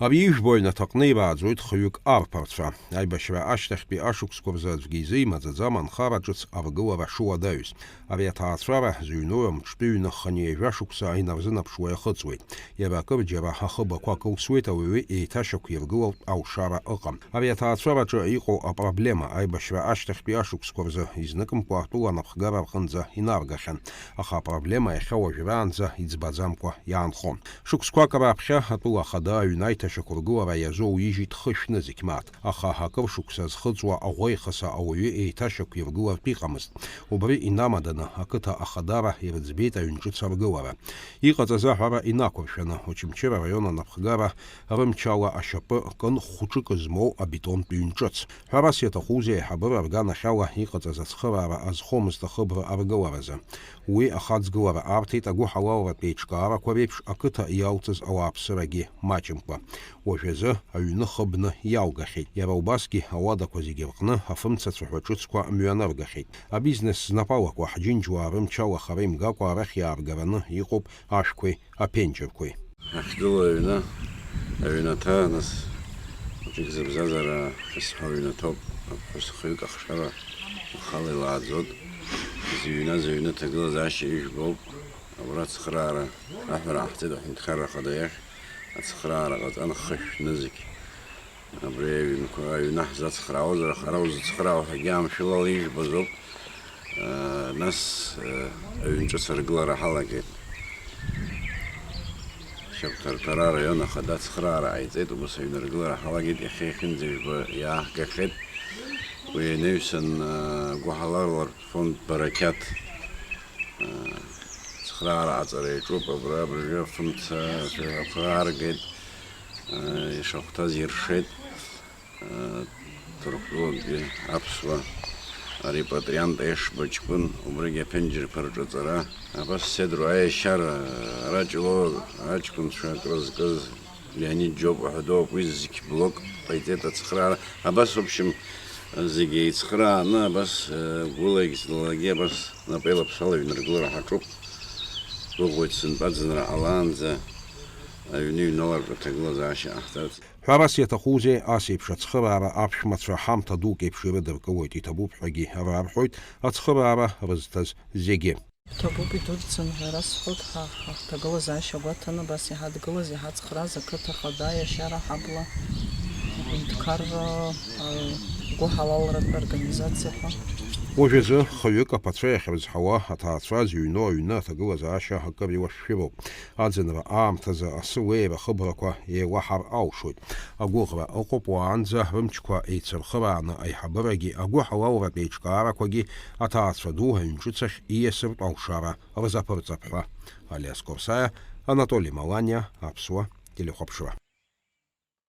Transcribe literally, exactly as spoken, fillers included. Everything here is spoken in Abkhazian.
Ари ижәбо аҩнаҭаҟны ирааӡоит хҩык арԥарцәа. Аибашьра ашьҭахьтәи ашықәсқәа рзы аӡәгьы изы имаӡаӡам анхара ҿыц аргылара шуадаҩыз. Ари аҭаацәара зыҩноу амҿтәы ҩны хынҩажәа шықәса инарзынаԥшуа иахыҵуеит. Иара акырџьара ахыбақәа кылсуеит, ауаҩы еиҭашьақәиргылартә алшара ыҟам. Ари аҭаацәараҿы иҟоу апроблема аибашьра ашьҭахьтәи ашықәсқәа рзы изныкымкәа атәыла анапхгара рҟынӡа инаргахьан, аха апроблема иахьа уажәраанӡа иӡбаӡамкәа иаанхон. Шықәсқәак рааԥхьа атәыла ахада аҩны аиҭашьақәыргылара иазоуижьит хышә нызқь мааҭ, аха акыр шықәса зхыҵуа аӷәеихаса ауаҩы еиҭашьақәиргылартә иҟамызт. Убри инамаданы ақыҭа ахадара ирыӡбеит аҩн ҿыц аргылара. Иҟаҵаз аҳәара инақәыршәаны, Очамчыра араион анапхгара рымчала ашьапы кын хәыҿык змоу абетонтә ҩн ҿыц. Ҳәарас иаҭахузеи, аиҳабыра рганахьала иҟаҵаз ацхыраара азхомызт ахыбра аргыларазы. Уи ахаҵгылара арҭеит агәыҳалалратә еиҿкаарақәа реиԥш ақыҭа иалҵыз ауааԥсырагьы маҷымкәа. Уажәазы аҩны хыбны иалгахьеит. Иара убасгьы ауадақәа зегьы рҟны афымцацәаҳәа ҿыцқәа мҩаныргахьеит. Абизнес знапалақәа ҳџьынџьуаа рымчала хара имгакәа арахь иааргараны иҟоуп ашәқәеи аԥенџьырқәеи. Ҳахьгылоу аҩны, аҩнаҭа, нас, хәыҷык зыбзазара, ҳәа сҳәо аҩнаҭоуп, аԥҳәыс хҩык ахшара лхала илааӡоит. Зыҩназ аҩны аҭагылазаашьа ижәбоуп. Абра ацхыраара аҳәара ҟаҳҵеит аҳәынҭқарра ахада иахь. Ацхыраара ҟаҵан хышә нызқь. Абри аҩнқәа, аҩны ҳзацхраауазар, аха ара узыцхраау ҳәагьы амшәылала ижәбозоуп. Нас, аҩн ҿыц аргылара ҳалагеит. Шьапҭарҭара араион ахада ацхыраара ҟаиҵеит, убас аҩны аргылара ҳалагеит, иахьа ихьынӡажәба иааҳгахьеит. Уи анаҩсан, агәыҳалалратә фонд Барақьаҭ, ацхыраара аҵара иаҿуп, абра абыржәы афымца ашәаҳәақәа ааргеит, ишахәҭаз иршеит. Ҭырқәтәылантәи аԥсуа арепатриант Ешба ҷкәын, убригь аԥенџьырқәа рҿаҵара. Абас седроу аиашьара, ара Ҷлоу аҷкәынцәа акрызкыз Леонид Џьопуа ҳәа дууп, уи зқь блок ҟаиҵеит ацхыраара. Абас, в общем, зегьы еицхрааны, абас, гәылагь злалагьы абас напеилаԥсала аҩныргылара ҳаҿуп. Гәыӷуеит, сынтәа аӡынра ҟалаанӡа аҩны иҩналартә аҭагылазаашьа ҟаҳҵарц. Ҳәарас иаҭахузеи, ас еиԥш ацхыраара аԥшәмацәа ҳамҭа дук еиԥш ирыдыркылоит, иҭабуп ҳәагьы рарҳәоит ацхыраара рызҭаз зегьы. Ҭабуп, идуӡӡан ҳәа ара сҳәоит, ҳа, ҳа ҳҭагылазаашьа гәаҭаны, абас иҳадгылаз, иҳацхрааз ақыҭа ахада, иашьара ҳабла, аҳәынҭқарра, агәыҳалалратә организациақәа. Уажәазы хҩык аԥацәа иахьрызҳауа аҭаацәа зыҩноу аҩны аҭагылазаашьа акыр илашәшәыроуп. Аӡынра аамҭазы асы уеира ахыбрақәа еилаҳар алшоит. Агәыӷра ыҟоуп уаанӡа рымчқәа еицырхырааны аиҳабырагьы агәыҳалалратә еиҿкаарақәагьы аҭаацәа ду аҩнҿыцахь ииасыртә алшара рзаԥырҵап ҳәа. Алиас Корсаиа, Анатоли Маланиа, Аԥсуа телехәаԥшра.